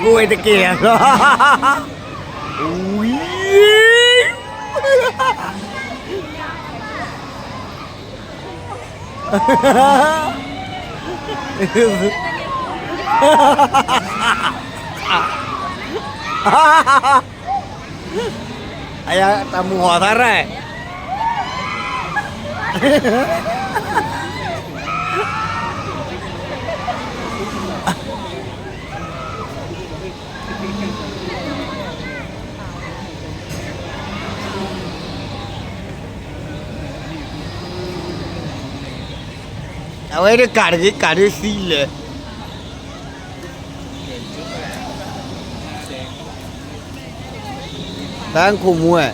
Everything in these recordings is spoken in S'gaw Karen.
ဝဲတက့ၢ်လီၤ. ဝံၤ အယၤ တၢ်မုၢ်ဟီၣ်သးရၢၢ် အဝဲဒၣ်ကးတဂ့ၤ ကးဒ်သံလဲၣ်. တၢ်ခိၣ်မူဝဲ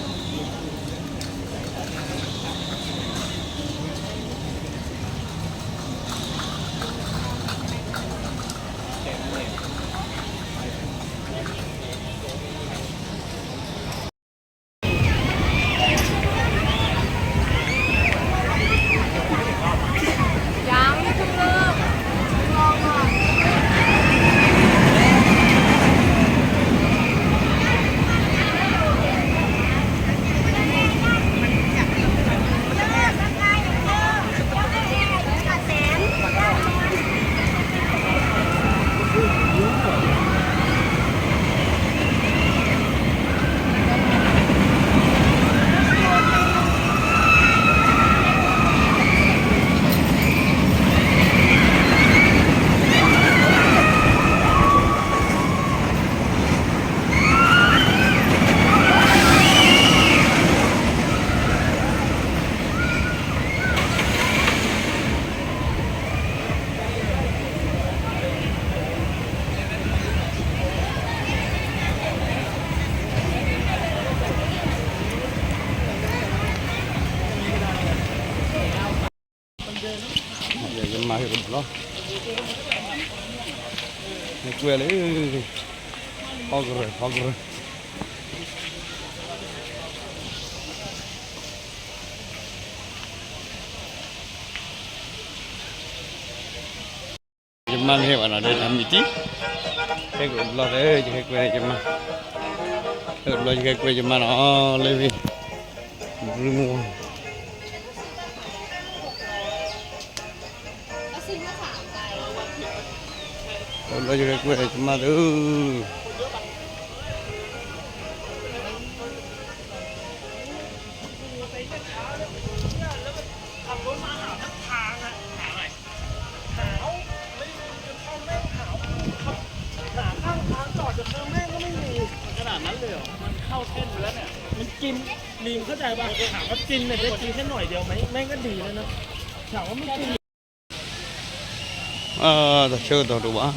ယမၤဟ့ၣ်တဘျီ, နကွဲးလၢ ဖီကရၢ ဖီကရၢ ယမၤမ့ၢ်ဟဲဘၣ်နီၤ ဒီးတၢ်မံၤတံၢ်, ဟဲကဘျီသဲ ယဟဲကွဲးယမါ, ဟဲကဘျီယဟဲကွဲးယမါနီၤ လၢ ဘြံမူ ဟဲကဘျီယဟဲကွဲးယမါသု ขนาดนั้นเลยเหรอ มันเข้าเส้นไปแล้วเนี่ย มันกิน ลิงเข้าใจป่ะ ถามว่ากินเนี่ยได้กินแค่หน่อยเดียวไหม แม่งก็ดีแล้วนะ ถามว่าไม่กิน တၢ်ဆၢကတီၢ်တအိၣ်ဘၣ်. ထီၣ်လံတူၢ်ဖ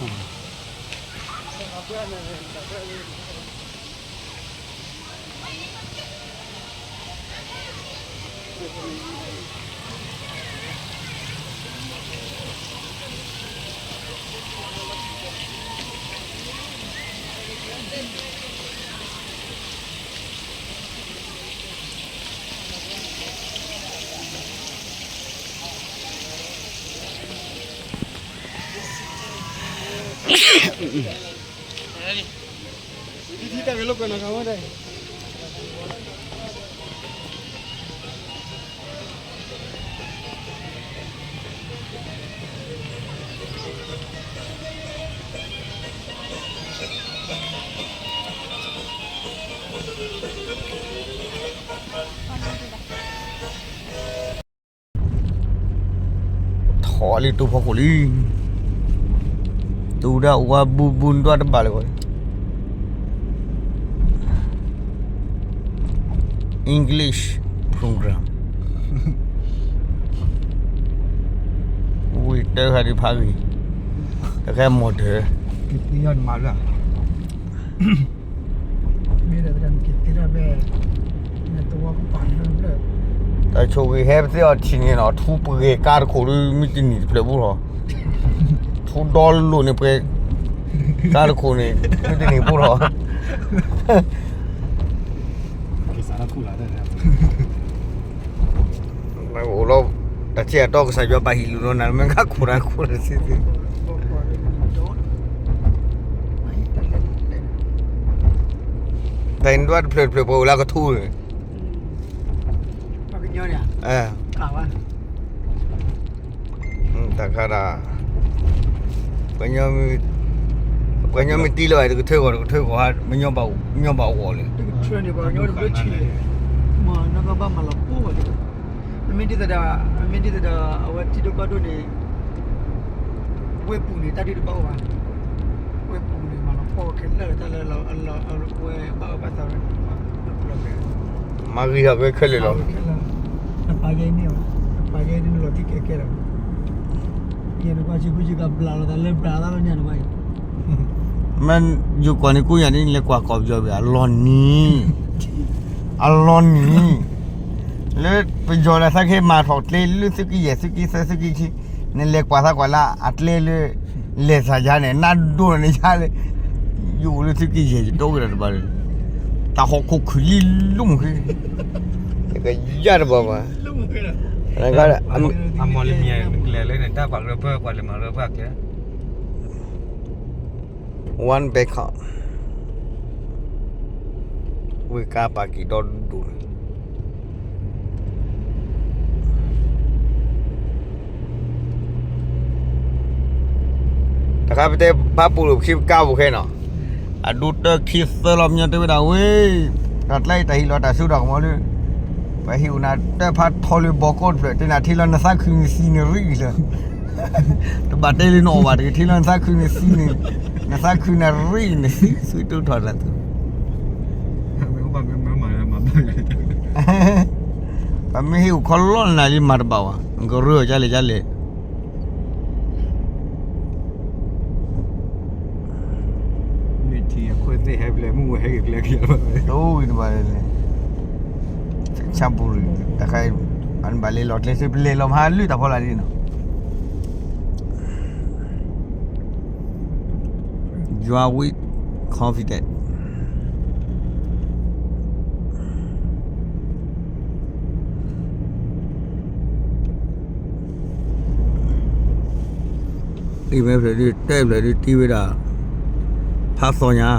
ီခိၣ်လံ, တူၢ်ဒၣ်ဝါဘူးဘူးဒွၣ်တဘၣ်လၢၤဘၣ်. English program ဝံၤတၢ်ဃာ်ဒံးဖးဂ့ၤ, တၢ်ဃာ်မီၢ်တၢ် က့ၤတ့ၢ်ယီၣ်နမၤလၢ မ့ၢ်ဒီးက့ၤတ့ၢ်တၢ်ဖဲ နတဝီကပၤန့ၣ် တၢ်ဆိၣ်ဂ့ၤဟဲပသ့ၣ်အီၤထံၣ်န့ၣ်နီၤ ထူပဂဲၤကါတခိၣ်ဒုး မ့ၢ်တနံၤတဖျၢၣ်ဘူးလီၤ, ထူဒီလိာ်န့ၣ်ပှဲၤ ကါတခိၣ်န့ၣ် မ့ၢ်တနံၤဘူးလီၤ. အိၣ်လီၤ တၢ်ထံၣ်အတီကစၢ်ယွၤဘၣ်ဟ့ၣ်လူၤလီၤနၤ မ့ၢ်ခါခိၣ်တၢ်ခိၣ်တၢ်သ့သ့ တၢ်လၢ တၢ်နဒွးတဖျၢၣ်တဖျၢၣ်ပှၤအိၣ်လၢကထူၣ်န့ၣ်, တၢ်ခါဒၣ်, ပှၤညီမ့ၢ်တံလီၤတကထၢဂီၤတကထၢဂီၤ, မညီဘၣ်ဂီၤလၢ, မ့မ့ၢ်ဒ်သိးဒီး အဝဲထံဒိၣ်ကီၢ်ဒိၣ်န့ၣ် ဝ့ၢ်ပူၤန့ၣ် တၢ်ဒုးတဘၣ်အိၣ်ဘၣ်, ဝ့ၢ်ပူၤန့ၣ် မၤလီၤပှီၢ်ခဲလၢာ်တၢ်လၢ အဝဲဘၣ်အၢဘၣ်သီဝဲ, မၤဂ့ၤထီၣ်ဝဲခဲလၢာ်လီၤ, နပာ်ယဲန့ၣ်, နပာ်ယဲန့ၣ်လီၤတံၢ်ကဲကဲလီၤ, ယဲနကွၢ်ဆံးဖိဆံးကဘျးလီၤသးလၢဘျးသးလီၤန့ၣ်နကွၢ်အံၤ, မ့ၢ်ယိၤကီၢ်န့ၣ်ကိးယၤန့ၣ် လဲၤကွၢ်ကီၢ်ပယီၤဘၣ်အလီၢ်နံၤ, အလီၢ်နံၤ, လၢပယီၤလၢသးကဟဲမၤထီၣ်ကျဲလၢသုးက့ယဲၢ်သုးက့သၢသုးက့ခံ, နလဲၤကွၢ်သးကွၢ်လၢအကျဲလၢ လဲၤသးယါန့ၣ် နဒိၣ်န့ၣ်ယါလၢ, ယအိၣ်လၢသုးက့ယဲၢ်ယဒိၣ်ကဒီးတဘၣ်လၢ, တၢ်ဟီၣ်ခိၣ်ခုၣ်လံလိၣ်မုၢ်ဃ့, ကယါတဘၣ်ဘၣ်, အမီၢ်လၢမံၤလဲၤလၢန့ၣ် တၢ်ကွၢ်ကရၢပၢကွၢ်လၢမၤရၢပှၤကျဲ One Bangkok, ဝ့ၢ်ကါပာ်က့ၤဒီဒူၣ်န့ၣ်, တခါပတဲဖးပူၤလိာ်ပခံပကါပူၤခဲနီၤ, အဒိတၢ်ခံသၢလီၤမညီတဲဝဲဒၣ်ဝဲ, တၢ်ကျါအံၤတၢ်ဟံးလီၤတၢ်စိတၢ်ကမီၤလၢ, ပှၤဟံးအိၣ်နၤတၢ်ဖးထီလၢဘီကီၢ်တဖျၢၣ် တဲနၤထံလီၤနသးခုနသံနရံၣ်လၢ တဘၣ်တဲလၢနအီၣ်ဘၣ်တဂ့ၤ ထံလီၤနသးခုနသံန့ၣ်, နသးခုနရံၣ်နသံ သွံၣ်တိၢ်ထီၣ်တၢ်သူ, ပမ့ၢ်ဟ့ၣ်အိၣ်ခီလီၢ်နၤလံမၤတဘၣ်ဝဲ, နကရၢအီၤကလဲၣ်ကလဲၣ် တအိၣ်ဂ့ၤတဘၣ်လဲၣ်, ဆၣ်ပူၤရံၣ်, တခါအံၤ, အနဘၣ်လဲၤလီၤကျဲဆၢ ပလဲၤလီၤမဟါလၢတၢ်ဖီလာ်လံနီၤ, you are with confident. အံၤမ့ၢ်ဖျၢၣ်ဒုး တဲဖျၢၣ်ဒုးတံၢ်ဝဲဒၣ် ဖးသီညါ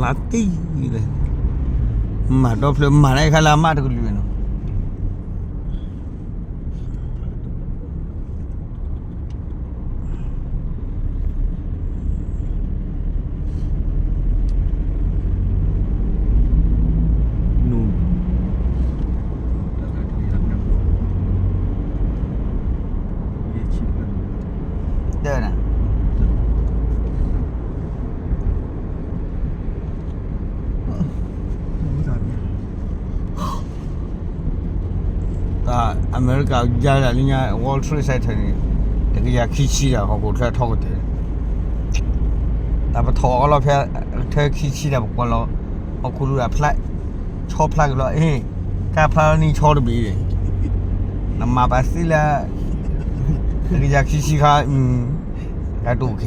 လါတံၢ်လဲၣ်, မၤဒီဖျၢၣ်မၤတၢ်ခါလၢအမၢ်တကလုာ်နီၤ. America ယါလၢညါ World Trade Center န့ၣ် တကယၤခံဆံဒီး ဟီၣ်ခိၣ်ချၢထီၣ်ကတၢၢ်, တၢ်ပထီၣ်အီၤလီၤဖဲ ထၢခံဆံဒီး ပကွၢ်လီၤ ဟီၣ်ခိၣ်လူၤအဖျါ ဆီဖျါက့ၤလီၤ အ့ၣ် ကါဖျါလီၤနံၤဆီတဘ့ၣ်, နမၤပာ်သ့လၢ တကယၤခံဆံခါ တၢ်တူၢ်က့ၤ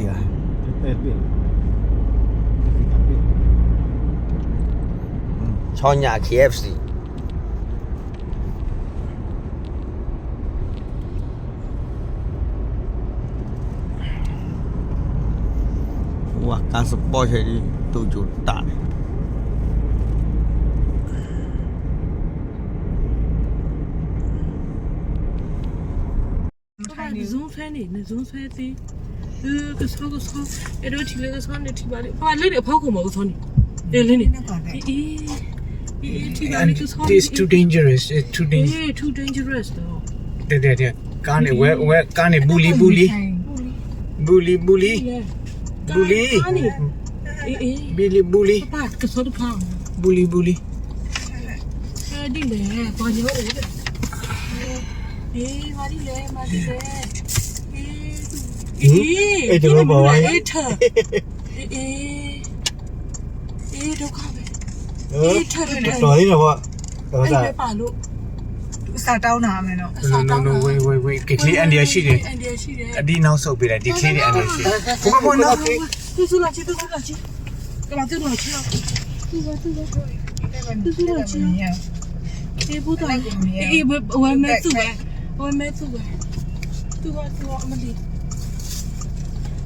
ဆီညၣ် KFC ဝဲကါစပီၢ်ဆဲးဒ် တိၢ်ကၠိၤတၢ်န့ၣ် န zoom ဖဲန့ၣ် န zoom ဖဲသ့, ကဆီကဆီ, အဲၣ်ဒိးထံၣ်လၢကဆီန့ၣ်ထံၣ်ဘၣ်လံ, ပှၤလၢန့ၣ်အဖီခိၣ်မးကဆီန့ၣ်, လၢန့ၣ်, အ့ၣ်, အ့ၣ် ထံၣ်ဘၣ်လံကဆီန့ၣ်, too dangerous, too dangerous, ကါန့ၣ် ဝဲ ကါန့ၣ် ဘူးလံ ဘူးလံ, ဘူးလံ ဘူးလံ, ဘူးလံ, ဘူးလံ ဘူးလံ, ဘူးလံ ဘူးလံ, အဲၣ်ဒိးဘၣ်ဝဲ, အ့ၣ် အ့ၣ် ဒုက္ခပဲ, အ့ၣ် ထၢၣ်တထၢၣ်, တီၤသ့ၣ်နီၤဘၣ်, အ့ၣ် ဝဲပာ်လိာ်, စးတီနၤမဲနီၤ, က့ၤချ့ အန်ဒံအဆံၣ်န့ၣ်, အဒံနီၢ်ဆိးဘ့ၣ်ဒၣ် က့ၤချ့န့ၣ် အန်ဒံအဆံၣ်, ဖိမနီၤ, သုသူလီၤဆံ သုသူလီၤဆံ, ကမၤသုလီၤဆံလီၤ, သုသူလီၤဆံလီၤ, သုသူလီၤဆံလီၤ, အ့ၣ် ဖိသၣ်, အ့ၣ် ဝဲမဲာ်သူၣ်ဝဲ, ဝဲမဲာ်သူၣ်ဝဲ, သူၣ်ဝဲသူၣ်ဝဲအမလံ,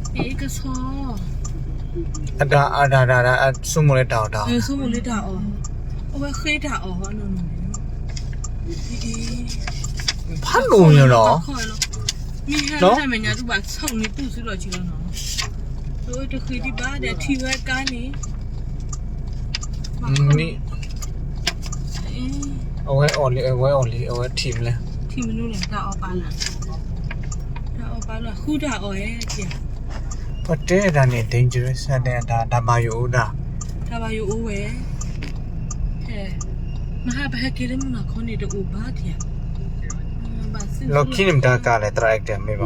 အ့ၣ် ကဆီ အတၢ် အတၢ် တၢ် တၢ် အဆိကမိၣ်လၢတၢ်အီၣ်တၢ်အီ ဆိကမိၣ်လၢတၢ်အီၣ်, အဝဲဃ့တၢ်အီၣ်ဟီနီၤနီၤန့ၣ်, ဖးဒိၣ်ညါလီၤ, မ့ၢ်ဟဲလၢတၢ်မဲာ်ညါ သုဘၣ်ဆိၣ်န့ၣ်တူၢ်စုလီၤက့ၤလီၤနီၤ, တဃ့ဒံးဘၣ်ဒီးထံၣ်ဝဲကါန့ၣ် အဝဲအီၣ်လံ အဝဲအီၣ်လံ အဝဲထံၣ်မနုၤလဲၣ်, ထံၣ်မနုၤလဲၣ် တၢ်အီၣ်ပာ်လၢ်, တၢ်အီၣ်ပာ်လၢ် ဃုတၢ်အီၣ်ဧါ, ပတဲတၢ်န့ၣ် dangerous တၢ် တၢ်ဘၣ်ယိၣ်အိၣ်ဒၣ်, တၢ်ဘၣ်ယိၣ်အိၣ်ဝဲ, မဟါပဟဲက့ၤလၢမုၢ်နၤခီန့ၣ် တအိၣ်ဘၣ်ထံၣ်ဧါ, လီၢ်ခံန့ၣ်မတၤကါလဲၣ် သရၣ်အဲၣ်ကတၢၢ်မ့ၢ်ဘၣ်,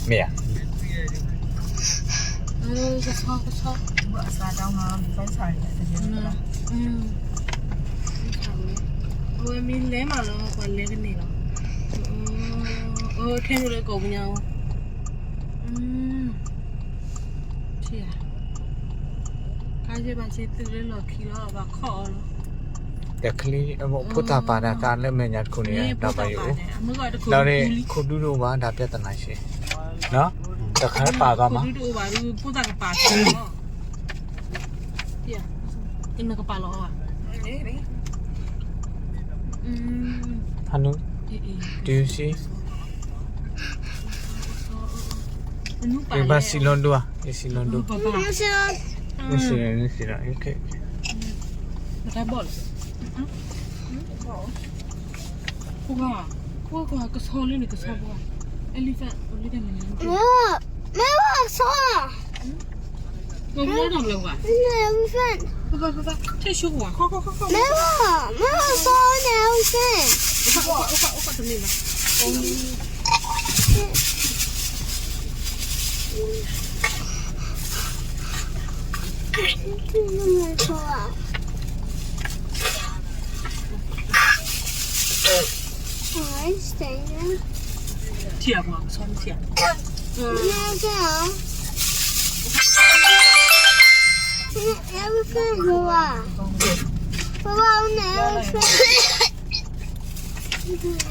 မ့ၢ်ဧါ ကဆီ ကဆီ အဝဲမ့ၢ်လဲၤမးလီၤ ပှၤလဲၤကန့ၢ်လီၤ, ထဲန့ၣ်လၢကိးပူၤညါ, ကါယဲၢ်ဘၣ်စ့သုးလၢလီၢ်ခံလီၤ ဘၣ်ခီၣ်အီၤလီၤ, တချံ ဖိသၣ်ပာ်တၢ်ကါလၢမဲာ်ညါတခိၣ်န့ၣ် တၢ်ဘၣ်ယိၣ်အိၣ်, လီၤန့ၣ် ခိၣ်ဒူတအိၣ်ဘၣ် တၢ်ပြဿနာရှဲ, တခါပာ်ဘၣ်မး ဖိသၣ်ကပာ်လီၤ, နကပာ်လီၤအီၤ, ဟနူ do you see, ယဘၣ်စံးလီၤဒိၣ်ဧါ, ယစံးလီၤဒိၣ်, နစံးလီၤ, နစံးလီၤ, ပတၢ်ဘီၣ်လီၤ, ပှၤ ပှၤ ကဆီလၢန့ၣ် ကဆီပှၤ elephant လၢတၢ်မနုၤလဲၣ်, မ့ၢ်ဝဲကဆီ, မ့ၢ်ဝဲကဆီ, ထဲဆိပှၤ မ့ၢ်ဝဲ, မ့ၢ်ဝဲကဆီန့ၣ် elephant, ထံၣ်ဧါ ပှၤကဆီန့ၣ်ထံၣ်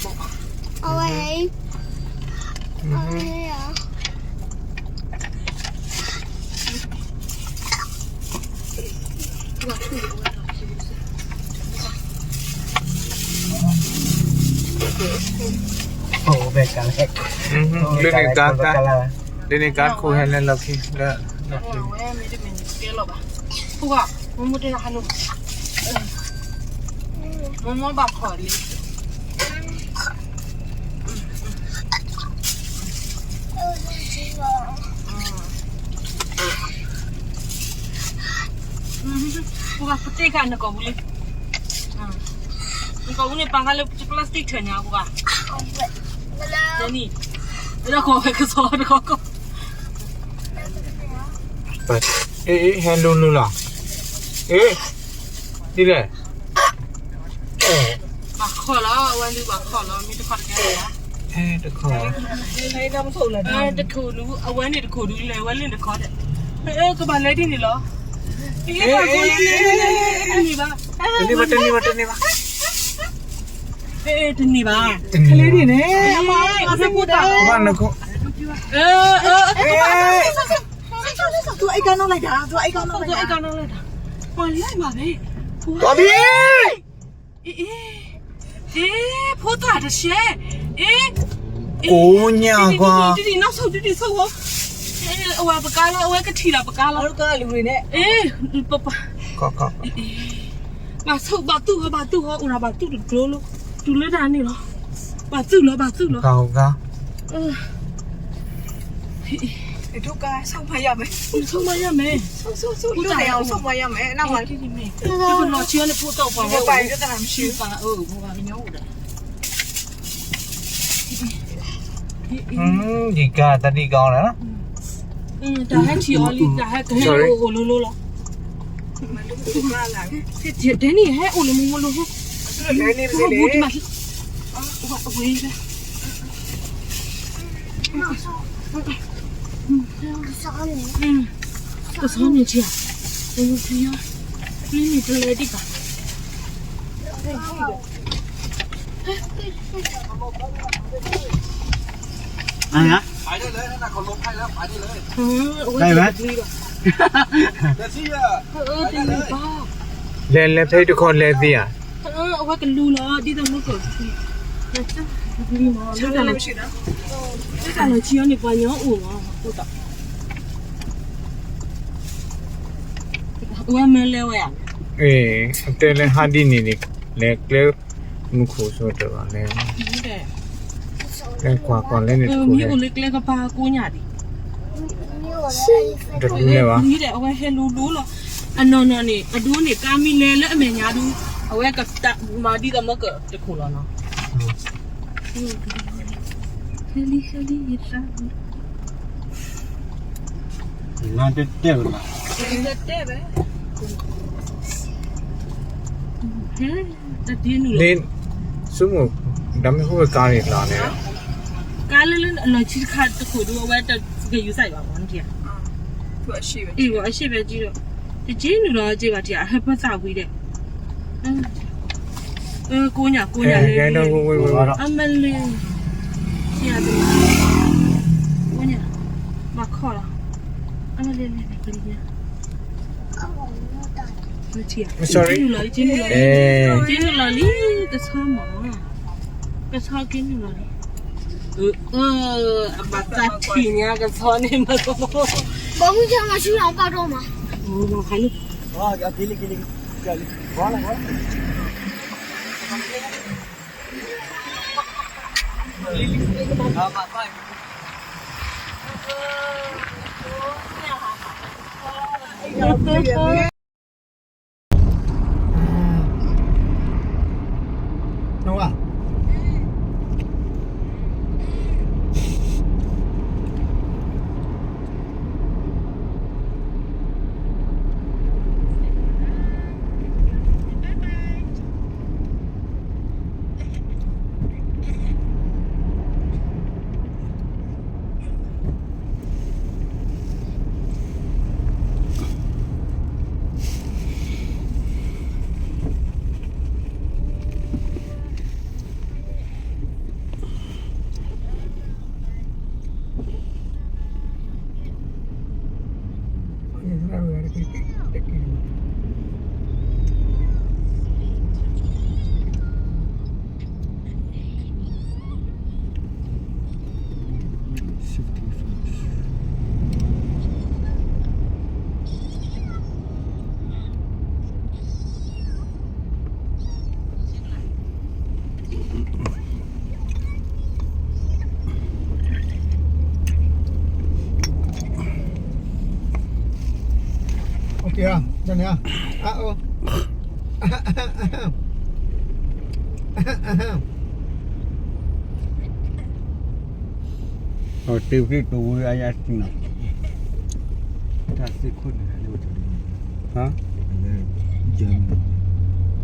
ဧါ, အဝဲ အဝဲ လၢန့ၣ်ကါ, လၢန့ၣ်ကါခိၣ်ဟဲလၢလီၢ်ခံလၢ, မ့ၢ်ဘၣ်ဖီၣ်လံ, ပတ့ၢ်ခါ နကိာ်ပူၤလံ, နကိာ်ပူၤန့ၣ် ပာ်ခါလၢ plastic ထၢညါပူၤဘၣ်, တနံၣ်, တခီဝဲကဆီတခီကီၢ်, အ့ အ့ ဟဲလူလူလီၤ, အ့ ဒ်လဲၣ် ဘၣ်ခီၣ်လီၤ, အဝဲဒုးဘၣ်ခီၣ်လီၤ, မ့ၢ်တခီၣ်တခါလီၤ, တခီၣ်, တခိၣ်ဒုး အဝဲန့ၣ်တခိၣ်ဒုးလဲၤဝဲလၢတခီၣ်ဒီး, ကဘၣ်လဲၤဒ်န့ၣ်လီၤ, တန့ၢ်ဘၣ်, တန့ၢ်ဘၣ်, တန့ၢ်ဘၣ်, တန့ၢ်ဘၣ်, ကလဲၤဒ်န့ၣ်, အမ့ၢ်ဖိသၣ်လီၤ, သူအဲၣ်ကါနီၣ်လိုက်တာ, သူအဲၣ်ကါနီၣ်လိုက်တာ, ပှၤလဲၤမးဘဲ, ပှၤဘံ အ့ အ့ ဖိသၣ်တဆဲး, အ့ ကိးညါကွၢ်, ဒ်ဒ်နီၢ်ဆိၣ် ဒ်ဒ်ဆိၣ်ဝဲ, အဝဲပကါလီၤ, အဝဲကထံၣ်လီၤပကါလီၤ, အ့ ပပၢ်, ဘၣ်ဆိၣ် ဘၣ်သူၣ်ဝဲ ဘၣ်သူၣ်ဝဲ, အိၣ်ဒီးဘၣ်သူၣ်တကျိၤလီၤ, တုၤလၢတၢ်န့ၣ်လီၤ, ဘၣ်သူၣ်လီၤ ဘၣ်သူၣ်လီၤ, ဆိၣ်မၤယါမဲာ်, ဆိၣ်မၤယါမဲာ်, ဖိသၣ်, ဆိၣ်မၤယါမဲာ်, နမၤ, ပလီၤဆံးန့ၣ် ဖိသၣ်ပှၤ, ပပၢ်, ပပၢ်ကညီအိၣ်ဒီး, ယကါတၢ်ဒ်ကီးလီၤ, တၢ်ဟဲထံၣ်အီၤလံ, တၢ်ဟဲကဟဲအိၣ်အိၣ်လိၤလိၤလီၤ, တဲန့ၣ် ဟဲအိၣ်လၢမူမူလိၤလိၤ, အဝဲ ကဆီန့ၣ်ထံၣ်, ကဆီန့ၣ်တလဲၤဒံးဘၣ်, အဝဲကတဘျုးဘၣ်, လဲၤ လဲၤဖဲတခီလဲၤသ့ဧါ, အဝဲကလူလီၤ ဒ်သိးမ့ၢ်ကီး, လၢတၢ်လီၤဆံးအီၤန့ၣ် ပှၤညီအိၣ်မး, အိၣ်ဒီး အဝဲမၢလဲဝဲဧါ, အတဲလၢဟးဒ်န့ၣ်န့ၣ်, လဲၤကျဲ မူခိၣ်စိတၢ်ဘၣ်လဲၣ်, လဲၤကွၢ်ကွၢ်လဲၣ်န့ၣ်တခိၣ်, မ့ၢ်အိၣ်လၢကျဲကပၤကိးညါဒံး, တလူလဲၤဘၣ်, အဝဲဟဲလူလူလီၤ, အနီၢ်နီၢ်န့ၣ် အဒိန့ၣ် ကါမံၤလဲၤလၢအမဲာ်ညါဒု, အဝဲကမၤဒ်သိးမ့ၢ်ကတခိၣ်လီၤနီၤ, ဟဲလံ ဟဲလံ ယသး လၢတဲတဲဝဲ, တဲဝဲ, ဟဲ, တဒ့နုာ်လီၤ, ဆိကမိၣ်, ဒီးမ့ၢ်ဟိဝဲကါန့ၣ်လီၤန့ၣ်, ကါလၢလၢအလီၤဆံတခါတခိၣ်ဒု အဝဲတဂဲၤယူၤစၢ်ဘၣ်မး, အ့ၣ် အရှေ့ဘက်ကြီးဒီး, တက့နုာ်လီၤက့ဘၣ်ထံၣ် အဟဲပသးဝံၤဒီး ကိးညါ ကိးညါလၢ အမလ့, ကိးညါ, ဘၣ်ခီၣ်လီၤ, အမလ့လ့လ့ပလံၤညါ, က့နုာ်လီၤလံ က့နုာ်လီၤလံ, ကဆီမး, ကဆီက့နုာ်လီၤလံ, အဘၣ်သးထံၣ်ညါကဆီန့ၣ်မး, ဘီမုၢ်ဆါမၤဆူၣ်လီၤပာ်ထီၣ်မး, ဟဲလံ တၢ်သ့ၣ်ခိၣ်န့ၣ် လၢ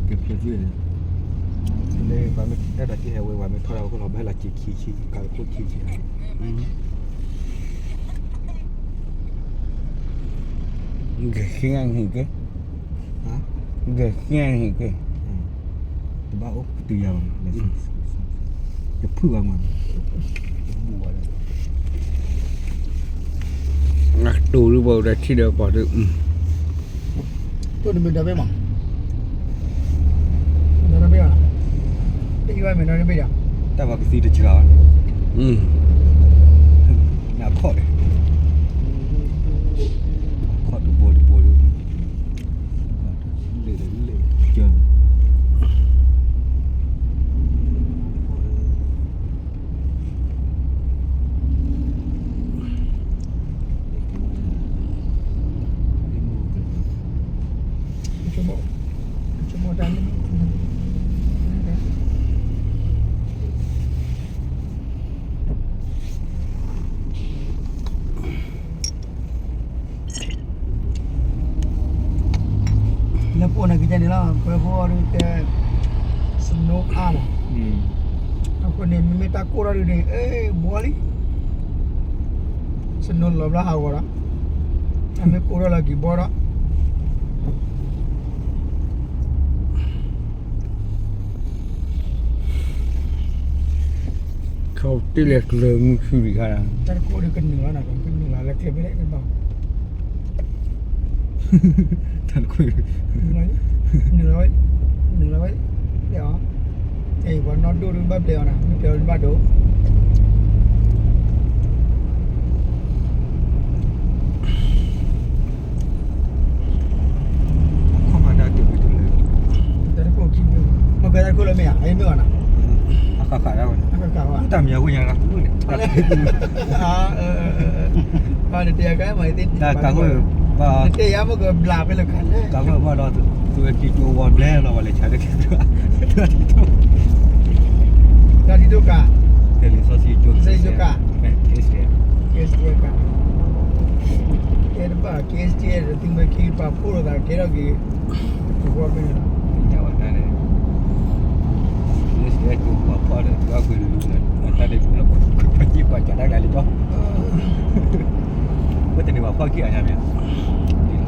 ကဲဖျဲးသ့ၣ်န့ၣ် လၢပှၤမ့ၢ်အဲၣ်ဒိးက့ဟဲဝဲ ပှၤမ့ၢ်ထီၣ်ဒၣ်အခိၣ်လီၤ ဘၣ်ဟဲလီၤစ့ခံဆံ ကးခိၣ်ခံဆံ ဂဲၤဃ့အဟ့ၣ်က့ၤ ဂဲၤဃ့အဟ့ၣ်က့ၤ တဘၣ်အိၣ်ကတုၤယၤဘၣ် ယဖုၣ်ဘၣ်မး အတိၢ်ဒုးဘၣ်ဒီးထံၣ်ဒီးပှၤဒုး တိၢ်တမ့ၢ်ဒီဘ့ၣ်မး ဒီဘ့ၣ်ဘၣ် တယွၤမ့ၢ်ဒီဘ့ၣ်ဒီး တၢ်ဘၣ်ကသံတစှၤဘၣ် နခီၣ်ဒီး ခီၣ်တဘိတဘိဒီး လ့ၣ်လ့ၣ်ကၢ လၢပအိၣ်န့ၣ်ကယဲၢ်န့ၣ်လီၤ ပဝဲဖိအီၤဒုးတဲ snow အါမး အဃိန့ၣ် မ့မ့ၢ်တၢ်ကိၢ်ထီၣ်ဒုးန့ၣ် အဲ ဘှီလံ snow လီၤဘျီဟးဂီၤဒီး အမ့ၢ်ကိၢ်ထီၣ်လီၤက့ၤဘှီဒီး တၢ် တၢ်တလဲၤကျၢၤမုၢ်ဆူၣ်ဒံးခါ, တၢ်တခိၣ်ဒီးကနုာ်လီၤနၤ, ကနုာ်လီၤလၢကျဲဖဲလဲၣ်, တၢ်တခိၣ်, နုာ်လီၤဝဲ, နုာ်လီၤဝဲ, ပျဲအီၤ, အဲ ပှၤနီၢ်ဒိၣ်ဒုးဘၣ်ပျဲအီၤနၤ, မ့ၢ်ပျဲအီၤဒုးဘၣ်ဒိး ခီၣ်မၤတၢ်တုၤတုၤလၢ, တၢ်တခိၣ်ခံ, မ့ၢ်ကွဲးတၢ်တခိၣ်လၢမ့ၢ်ဧါ, အမ့ၢ်အီၤနၤ, အဃၣ်ဃၣ်ဒၣ်ဝဲ, အဃၣ်ဃၣ်ဝဲ, တၢ်မံၤအဃိညါလၢ, နတဲယၤကါမး, နတဲယၤမ့ၢ်ကဘျးဖဲလၢခါလဲၣ်, ကါဝဲဘၣ်ဒီး, သုဝဲတံၤကၠိဝီၤဘျဲလီၤ ပှၤလဲၤဆါလၢခံ, တၢ်ထံဒိၣ်ကါ, တၢ်ထံဒိၣ်ကါ, ကါ, ကဲတဘၣ် ကဲစတံ သုမ့ၢ်ခံပာ်ဖှိၣ်လိာ်သးကဲထီၣ်က့ၤ, တဝီမ့ၢ်, ညါဝဲတၢ်န့ၣ်, ကဲစတံ ပှၤဖီၣ်ဒီး ကွၢ်ကွံာ်လူၤလီၤ, တၢ်ဒ်လီၤကွၢ်ကွၢ်ကွၢ်ကွၢ်ကၢ်တၢ်ကလဲာ်လံဒီး, ဝဲတန့ၢ်ဘၣ်ဖီၣ်ခံဂၤညါမ့ၢ်, ဒ်လီၤ,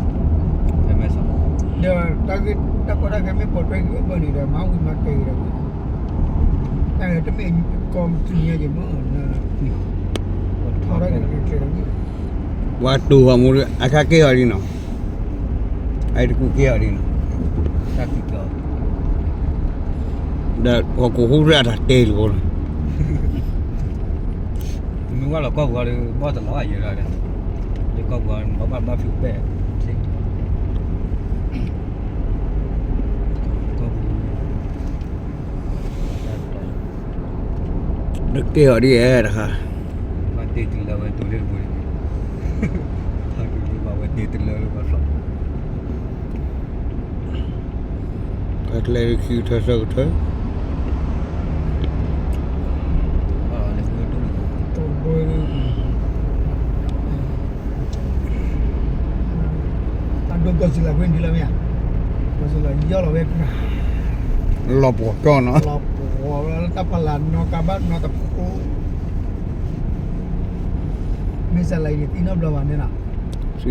တၢ်မ့ၢ်စီၤ, ဒီးတၢ်ကီတၢ်ခဲမ့ၢ်ပိာ်ထွဲက့ၤဘၢၣ်န့ၣ်ဒီး မၤဝံၤမၤကဲၤက့ၤဒီး, တၢ်တမ့ၢ်ကီမုၢ်ဆူၣ်ညါက့ၤမ့ၢ်, ထီထီၣ်က့ၤကဲၤဒီး ပှၤတိၢ်ဟီၣ်မူဒီး အခါကဲအီၤလံနီၤ, အတကူၣ်ကဲအီၤလံနီၤ, ဒီးဟီၣ်ခိၣ်ဟူးရၣ်တၢ်တဲလီၤ, မ့ၢ်ဝဲလီၤကီၢ်ပူၤဒီး ဘီၣ်တလီၤယဲၢ်ဒီး, ယကီၢ်ပူၤ ဘီၣ်ဘၣ်ဘၣ်ဖုးပဲၣ်, ကီၢ်ပူၤ တကဲအီၤဒ်အဲၣ်တခါ, ဘၣ်တ့တုၤလၢဝဲတိၤလၢတဘိန့ၣ်, ဘၣ်တုၤလၢဘၣ်ဝဲတ့တုၤလၢလၢဘၣ်ဖျိး, တၢ်ကျဲဒ်ခံကထၢသၢကထၢ, တဘိ အဒိကီၢ်စူၤလၢကွ့ၢ်ဒ်လၢမ့ၢ်ဧါ, ကီၢ်စူၤလၢယီၢ်လီၤဝဲကြၢး, လီၤပှီၢ်ကၠီနီၤ, လီၤပှီၢ်ဝဲလၢတၢ်ဖီလာ်နီၢ်ကါဘၣ်နီတဖိ, မ့ၢ်စးလၢအံၤန့ၣ် သံနီတဘျီဘၣ်န့ၣ်နီၤ, သံနီတဘျီ,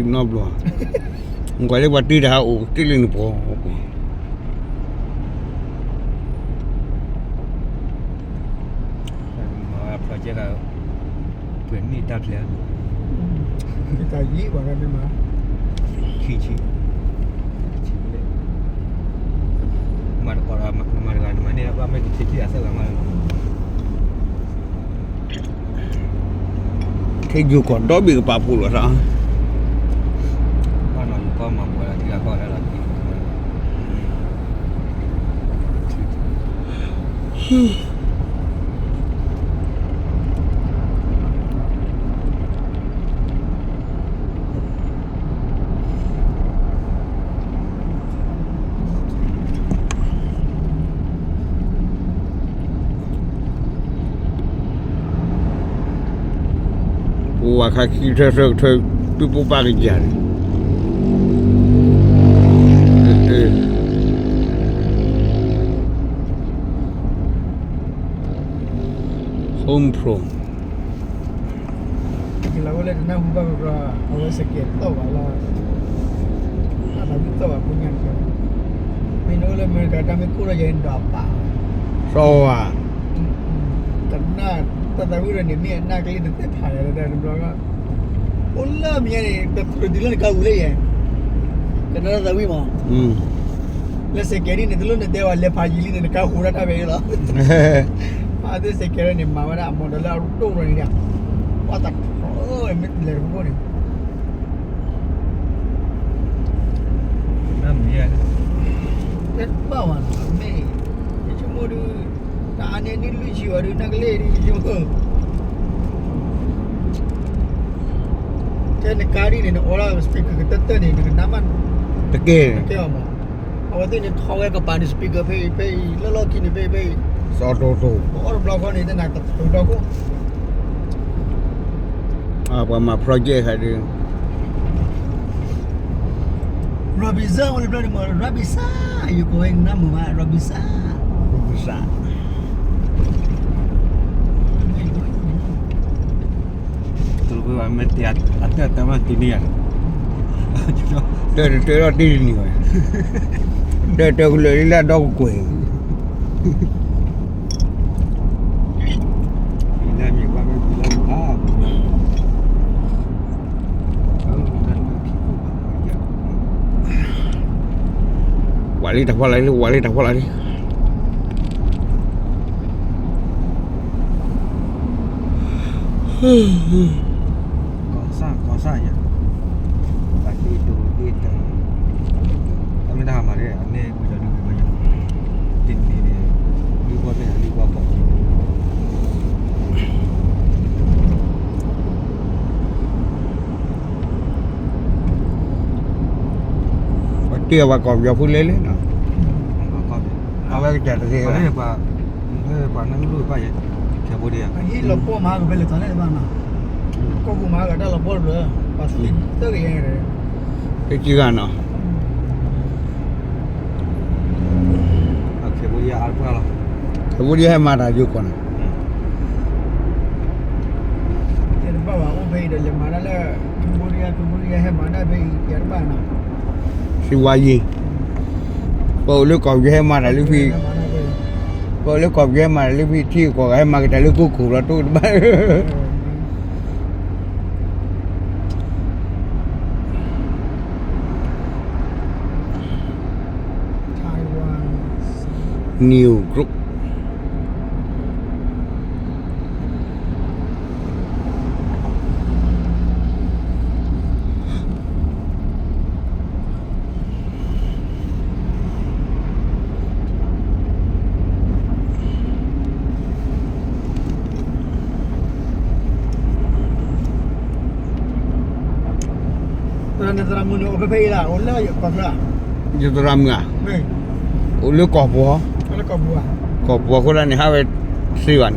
ကွၢ်လၢပှၤတ့တဟးအိၣ်တ့လၢနပှီၢ်, မၤဝဲ project လၢ ပှဲၤနံၣ်တၢ်ဖျဲး, တၢ်ယံၤပှၤကမ့ၢ်မၤ, ဆံဆံ, မၤတကိးဒီးမၤတဂၤန့ၣ် မၤန့ၢ်ဘၣ်မ့ၢ်တဆံခံဂၤသၢဂၤမးလီၤ, ခဲယိၤကီၢ်ဒီဘ့ၣ်ကပာ်ဖှိၣ်လိာ်သး, ဘၣ်နီၢ်ယိၤကီၢ်မၤပှဲၤလီၤ ထံဂၤကီၢ်လၢလီၤ, ပဝဲခါခံထၢသၢကထၢ ပုၢ်ပိၢ်ပၢ်ကယၤန့ၣ်, Home Pro ယလီၤဝဲလၢတနၢ်ဟူဘၣ်ကီး အဝဲစကဲးသီၣ်ဘၣ်လီၤ, တၢ်သးဝံၣ်သီၣ်ဘၣ်ဖိညါန့ၣ်, မ့ၢ်နအိၣ်လၢအမဲရကၤ တၢ်မ့ၢ်ကိၢ်ထီၣ်ယဲန့ၣ်ဒီးအပၢ်, သီၣ်ဝါ, တနၢ်, တၢ်သးဝံၣ်ဒီးန့ၣ် မ့ၢ်အနၢ်ကလံၢ်တသ့ဖးလဲၣ်တဘျီ, အိၣ်လၢမဲာ်ညါန့ၣ် တချုးတုၤလၢနကါပူၤလၢယဲ, ကနၣ်တၢ်သးဝံၣ်မး လၢစကဲးဒ်န့ၣ် တလိၣ်နတဲဘၣ် လဲၤဖးယံာ်လံန့ၣ် နကါဟူးဒၣ်တၢ်ဖဲအံၤလီၤ. ဖးသ့ၣ်စကဲးဒ်န့ၣ် မၤဝဲဒၣ်အမီၢ်ဒီးလၢအဒိၣ်ရၤန့ၣ်ဒီး ပှၤသးထီၣ်ဝဲမ့ၢ်လဲၤတဘိန့ၣ်, တဘၣ်ဝဲမ့ၢ်, ယဆိကမိၣ်ဒုး, တၢ်အါန့ၢ်နံၣ်လွံၢ်ဆံဝဲဒုး နကလဲၤဒုးယဆိကမိၣ် ထဲနကါဒ်န့ၣ် နအိးလၢ speaker ကတၢၢ်တၢၢ်န့ၣ် နကနၣ်မး တကဲ, တကဲအီၤမး, အဝဲသ့ၣ်န့ၣ်ထီဝဲကပၤန့ၣ် speaker ဖဲအံၤ ဖဲအံၤ လၢလီၢ်ခံန့ၣ် ဖဲအံၤ ဖဲအံၤ စီၤတိၢ်တိၢ် ပအီၣ်တဘျီဃီန့ၣ် တနၤတဘျီဃီ ပှၤမၤ project ခါဒုး Robinson အိၣ်လၢဘျီန့ၣ်မး Robinson ယကိးဝဲနၢ်မုာ်မး Robinson, Robinson တရူးဝဲမ့ၢ်တဲအတၢ်တၢ်မ့ၢ်တ့န့ၢ်ယၤ, တၢ်တၢ်တ့တနံၤဝဲ, တၢ်တၢ်ကလၢာ်လၢအဒီကကွဲၢ်, လၢ လံတၢ်ဖီလာ်လံ ဝးလံတၢ်ဖီလာ်လံ. ကီၢ်စဲၣ် ကီၢ်စဲၣ်ယၤ, ဘၣ်တ့ဒိးတ့တၢ်, အမ့ၢ်တၢ်ဟးမၤဒ် အန့ၣ်ဝံၤဒီးဒုးဝံၤဝဲယၤ, တ့တ့န့ၣ် ဒုးဘီၣ်သ့ၣ် ဒုးဘီၣ်ကီၢ် ပှၤတ့အီၤပှၤကီၢ်ပယီၤဖိလဲၣ်လဲၣ်နီၤ, အဝဲကစၢ်တသ့ဘၣ်, ပှၤနလူၢ်ဘၣ်ယဲ, ခဲဖိဒံး, လီၤပှီၢ်မၤကဖဲလဲၣ်တၢ်လဲၣ်တဘၣ်နီၤ, ကီၢ်ပူၤမၤကတၢ်လီၤပှီၢ်တဘျီ, ပှၤသ့တၢ်ကယဲၢ်, တကံဂၤနီၤ, ခဲဖိဒံးအါတပှၢ်လီၤ, ခဲဖိဒံးဟဲမၤတၢ်ယိၤကီၢ်နီၤ, တဘၣ်ဘၣ်အိၣ်ဖဲအံၤဒီးလဲၤမၤတၢ်လၢ ခဲဖိဒံး ခဲဖိဒံးဟဲမၤတၢ်ဖဲအံၤ တဘၣ်နီၤ စံးဝါယံၤ, ပအိၣ်လၢကီၢ်ပယီၤဟဲမၤတၢ်လၢဖံ, ပအိၣ်လၢကီၢ်ပယီၤဟဲမၤတၢ်လၢဖံထံကီၢ်ဂၤ ဟဲမၤကတၢၢ်လၢကိးခိၣ်လီၤ တိၢ်တဘၣ်, သရၣ်မုၣ်န့ၣ် အိၣ်ဖဲဖဲအံၤလၢ အိၣ်လၢကီၢ်ချၢ, ယသရၣ်မုၣ်ဧါ, အိၣ်လၢကီၢ်ပူၤ, ကီၢ်ပူၤအဃိသတးန့ၣ် ဟးဝဲသ့ဘၣ်န့ၣ်,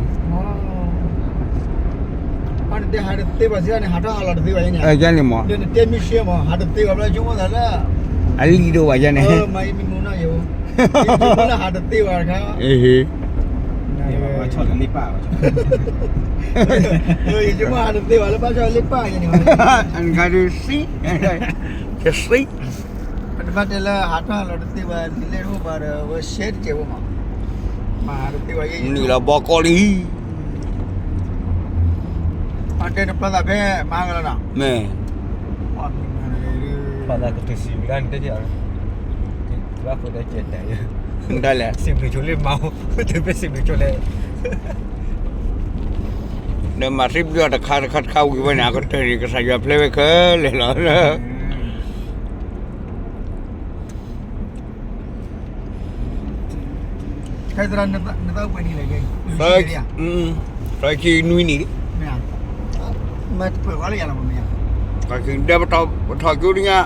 အတဲဟးတသ့ဘၣ်စံးန့ၣ် ဟးထီၣ်ဟးလီၤတသ့ဘၣ်န့ၣ်, ယန့ၣ်မး, တဲမ့ၢ်ရှဲမး ဟးတသ့ဘၣ်ဘျီ ဆိကမိၣ်သးလၢ အလံၣ်ဒိၣ်ဘၣ်ယန့ၣ်, မ့ၢ်မနုၤယ ယဆိကမိၣ်လၢဟးတသ့ဘၣ်တခါ, ယဆိကမိၣ်ဟးတသ့ဘၣ်လၢဘၣ်ဆီၣ်လ့ပၢ်ယန့ၣ်, နကဒုးစံး, ယစံး, ပတဘၣ်တဲလၢဟးထီၣ်ဟးလီၤတသ့ဘၣ် လံာ်လဲၢ်တအိၣ်ဘၣ်ဒီး ဝဲရှဲတကဲးဖိမး, မၤဟးတသ့ဘၣ်ယဲ နုာ်လီၤဘီကီၢ်လံ, အတဲနပျီသးဖဲမၤကလီၤနီၤ, မ့ၢ် ပှၤသးကတုၤစံးမုၢ်လၢ်န့ၣ်တဲ, ဘၣ်ဃိဒီးကဲတဲ, ဒ်လဲၣ်, စံးဘျုးဆိလ့ၣ်မၤ, တုၤဖဲစံးဘျုးဆိလဲၣ်, ဒီးမၤသံဘျုးအီၤတခါတခါတခါဝံၤဝဲန့ၣ် အကတၢၢ်န့ၣ် ကစၢ်ယွၤဖျဲးဝဲခဲလၢာ်လီၤ. သၢဆံနွံနံၣ်, ဒီးပထီၣ်ကၠိတညါ,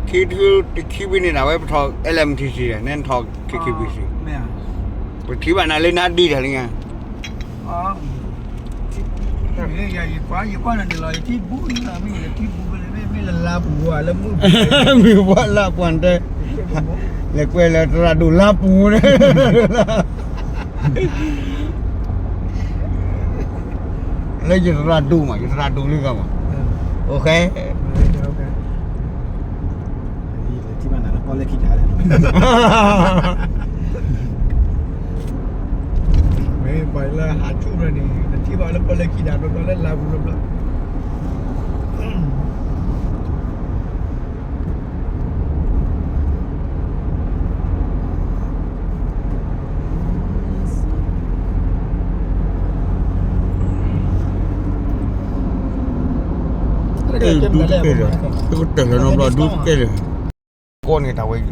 ခံထူတခံဘ့ၣ်န့ၣ် အဝဲပထီၣ် L M T C န့ၣ် နထီၣ် K K B C, ပထံၣ်ဘၣ်နၤလၢနဒံးတၢ်လံညါ ယကွၢ်နၤန့ၣ်လီၤ, ယထံၣ်ဘူးလၢမ့ၢ်လါပူၤဧါ, မ့ၢ်ဝဲလါပူၤတဲ, လဲၤကွဲးလၢသရၣ်ဒိၣ်လါပူၤန့ၣ်, လၢယသရၣ်ဒိၣ်မး, ယသရၣ်ဒိၣ်လံဂၤမး, အိၣ်ဃဲ ထံၣ်ဘၣ်နၤလၢပီၣ်လဲၣ်ခံဒါလဲၣ်, မ့ၢ်ပှၤလၢဟးဆူၣ်ရၢန့ၣ် နထံၣ်ဘၣ်လၢပီၣ်လဲၣ်ခံဒါ ဘျီဘျီလၢလါပူၤဘျီဘျီ အဲၣ်ဒူတကဲလၢၤ, တကတၢၢ်လၢၤနီတဘျီ ဒူတကဲလၢၤ, ကိးန့ၣ်တၢ်ဝဲအံၤ,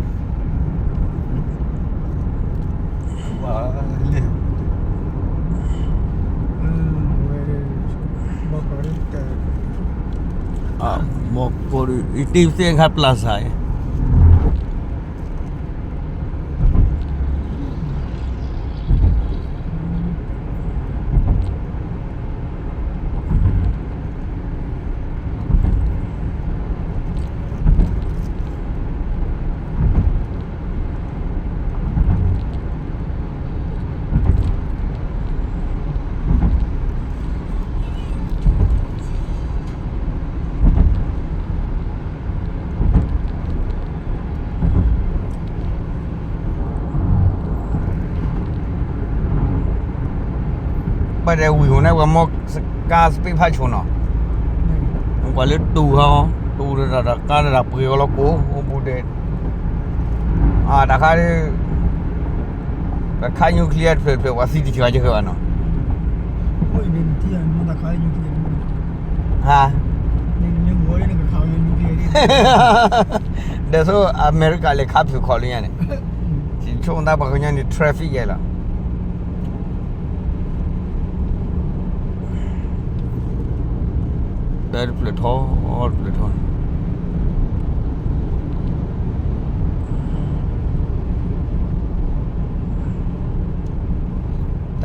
မီၢ်ကိးဒ် အံၤတ့ၢ်သ့ၣ်ခါပျၢ်စၢ်အံၤ ဘၣ်ဒဲးဝံၤဟိန့ၣ် ပှၤမီၢ်ကါစပံးဖးဆိနီၤ, ကွၢ်လၢတူၢ်ဟီ, တူၢ်တၢ်တၢ်ကါတၢ်တၢ်ပှ့ၤအီၤလီၤကိး အိၣ်ဘူးဒဲး, တၢ်ခါဒ် ပခါ nuclear တဖျၢၣ်တဖျၢၣ် ပှၤသံတစှၤကဲဃဲဘၣ်နီၤ. ဟါ ဒီးဆိ အမဲရကၤလဲၤခါဖျၢၣ်ခီၣ်လၢညါန့ၣ်, ဆိကမိၣ်သးပှၤကညီန့ၣ် traffic ယဲလီၤ. တၢ်တဖျၢၣ်ထီၣ် တဖျၢၣ်ထီၣ် တၢ်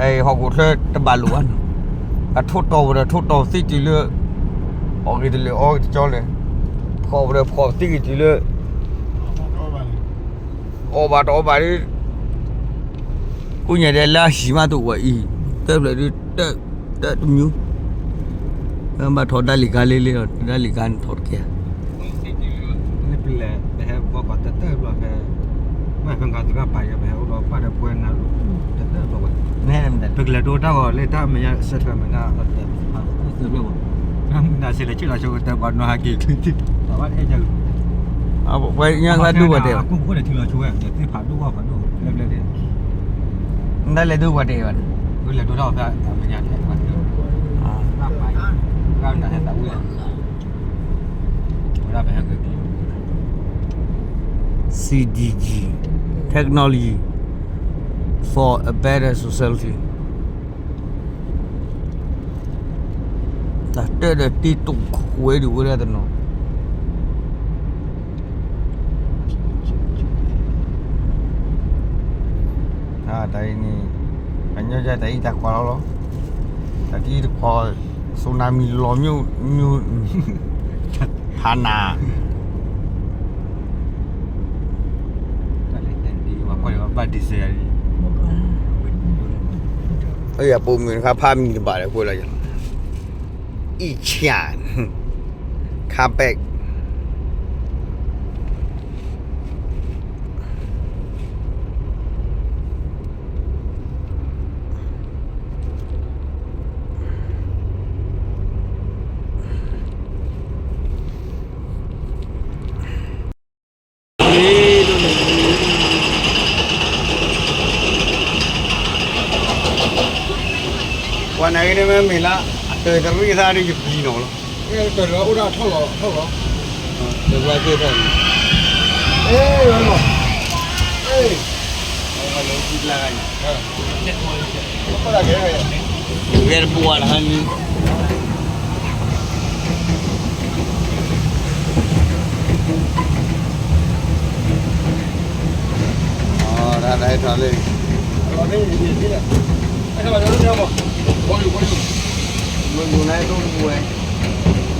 အံၤဟီၣ်ခိၣ်ချၢတဘၣ်လိာ်ဘၣ်နီၤ, အထိၣ်တီၢ်ပဒီးထိၣ်တီၢ်သ့ၣ်တုၤလၢ အီၣ်ဂ့ၤတလၢာ်အီဂ့ၤတကၠီလၢာ်, ဖှီၣ်ပဒီးဖှီၣ်သ့ၣ်ဂ့ၤတုၤလၢ အီၣ်ဘၣ်တအီၣ်ဘၣ်ဒီး ကိးညါဒဲးလၢအဟံၣ်မးတအိၣ်ဘၣ်အံၤ, တၢ်ဖျၢၣ်ဒုး တၢ်တမံၤ, ဘၣ်ထီၣ်ဒါလံၤကါလ့လ့ဒီး ဒါလံၤကါန့ၣ်ထီၣ်တကဲ လၢပလဲၤ ပဟဲဘီကီးတၢၢ်တၢၢ်ဘျီဖဲ မ့ၢ်ဖဲကီးသုးကပၤယဲ ပဟဲအိၣ်ဒီးပၢ်ဒီးပှဲၤနၤ တၢၢ်တၢၢ်ဘျီဝဲ, ပကလဲၤဒိတၢ်ဂီၤလၢတၢ်မဲာ်ညါ စဲးထွဲမဲာ်ညါ တၢ်ဘျီဝဲ, နစဲးလဲၤဆ့ၣ်လီၤဆိကတၢၢ်ပှၤနီၢ်ဟဲက့ၤ ပှၤဘၣ်ခဲကၢ် ပှၤညါကဒိၣ်ပှၤတဲာ်ဘၣ်, နလဲၤဒိပှၤတဲာ်ဘၣ်, လဲၤဒိတၢ်ဂီၤဖဲမဲာ်ညါ C D G, technology for a better society. တၢ်တၢ်ဒီးတ့တူၢ်ခွဲးဒံးဝဲဒၣ်တနီၤ, တၢ်အံၤန့ၣ် ကညီယတၢ်အံၤတၢ်ကွၢ်လီၤလီၤ, တၢ်တအံၤတကွၢ် စူနၤမံၤလီၤမ့ၢ် ဖးနၤ အပိာ်မုၣ်တခါဖးမံၤတဘၣ်ဒီး ကွဲးလီၤယၤ အံၣ်ဆၣ် ခါပဲၣ် ပှၤနာ်က့န့ၣ်မ့ၢ်မ့ၢ်လၢ အတၢၢ်တရံးသးဒီးယပျံၤနီၤလီၤ, တၢၢ်လၢအိၣ်ဒၣ်ထီၣ်လီၤထီၣ်လီၤ, တၢၢ်ဘၣ်က့ၢ်ထီၣ်န့ၣ်, အ့ၣ်, ဂဲၤတပှၤလၢဟါလံ အတၢ်ဟဲထီၣ်လံ, မ့ၢ်ဘူးနဒိၣ်တပူၤဝဲ,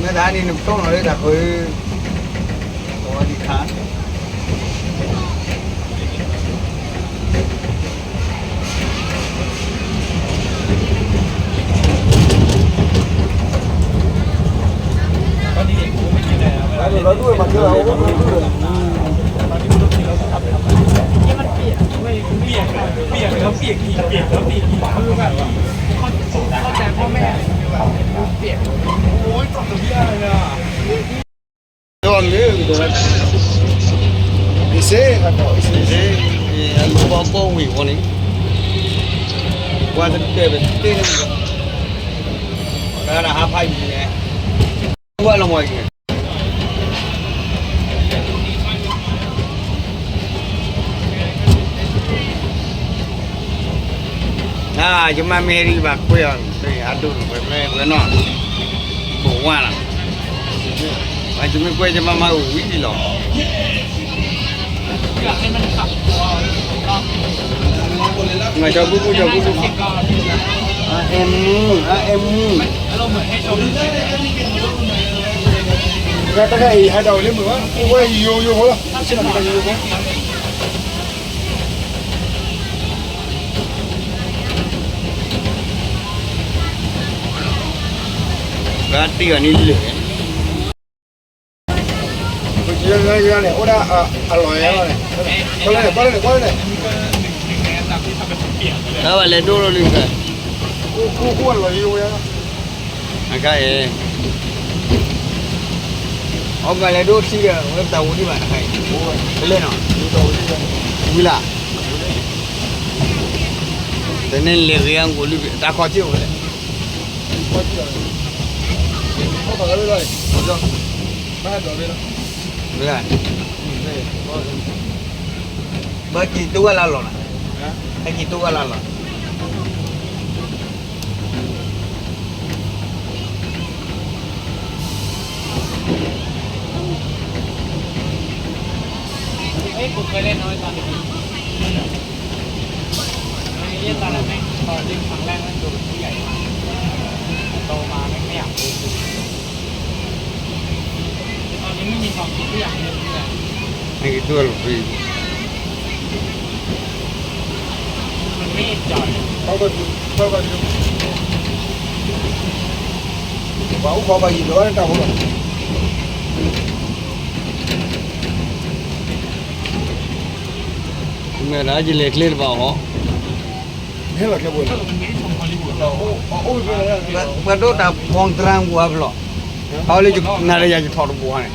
မ့ၢ်တၢ်န့ၣ်နပတီၢ်နီၤလၢတၢ်ဃၢၤ, အဝဲဒံးခါ ဒီးမ့ၢ် အံၤစ့ အလီၤဘီဘီဝံၤအဃိန့ၣ် ပှၤတတဲာ်ပတဲာ်န့ၣ် တၢ်ဟးဖးယံၤန့ၣ် ဝဲလီၤမီၤအံၤန့ၣ် ယမါမ့ၢ်ဟဲဒံးဘၣ်ကွဲးအီၤ အဒိၣ်န့ၣ် ပှဲၤပှဲၤနီၤ ဘိးဝါလီၤ ယမ့ၢ်ကွဲးယမါမၤအိၣ်ဝံၤလီၤ မၤကၠီကူကူ ကၠီကူကူ အအဲမူ အအဲမူ တၢ်တခါအံၤဟဲဒီးလၢမုၢ်ဘၣ် အိၣ်ဝဲယိယိဖိလီၤ အဆ့ၣ်နီၤတခါယိယိဖိ ပှၤတ့ၢ်အီၤန့ၣ်လၢာ် အိၣ်ဒၣ်အလီၢ်ယဲၢ်န့ၣ် ကွၢ်လၢန့ၣ် ကွၢ်လၢန့ၣ် ကွၢ်လၢန့ၣ် တၢ်ဘၣ်လဲၤဒိၣ်လီၤလံ အိၣ်အိၣ်အလီၢ်ယဲၢ်ဝဲ အခါအံၤ အီၣ်ကလဲၤဒိၣ်ထံဒီး ဝဲပတၢ်ဝူၤဒံးဘၣ် အခါအံၤ တလဲၣ်နီၤ တၢ်ဝူၤဒံးဘၣ် ဝံၤလၢ်, တန့ၢ်လဲၤဂ့ၤအဂီၢ်လံ, တၢ်ခီၣ်ထံးအိၣ်ဝဲလဲၣ်, ဘၣ်က့ၤတိၢ်ဝဲလၢလီၢ်လီၤ, ဘၣ်က့ၤတိၢ်ဝဲလၢလီၢ်လီၤ. မ့ၢ်ဒၣ်ယလဲၤကျဲတဘၣ်အီၤ, ပှၤဒိးတၢ်ဖီတရၣ်ပူၤအါဖျိ, အဝဲလၢနၤဒီးယၤယထီၣ်တဘိန့ၣ်,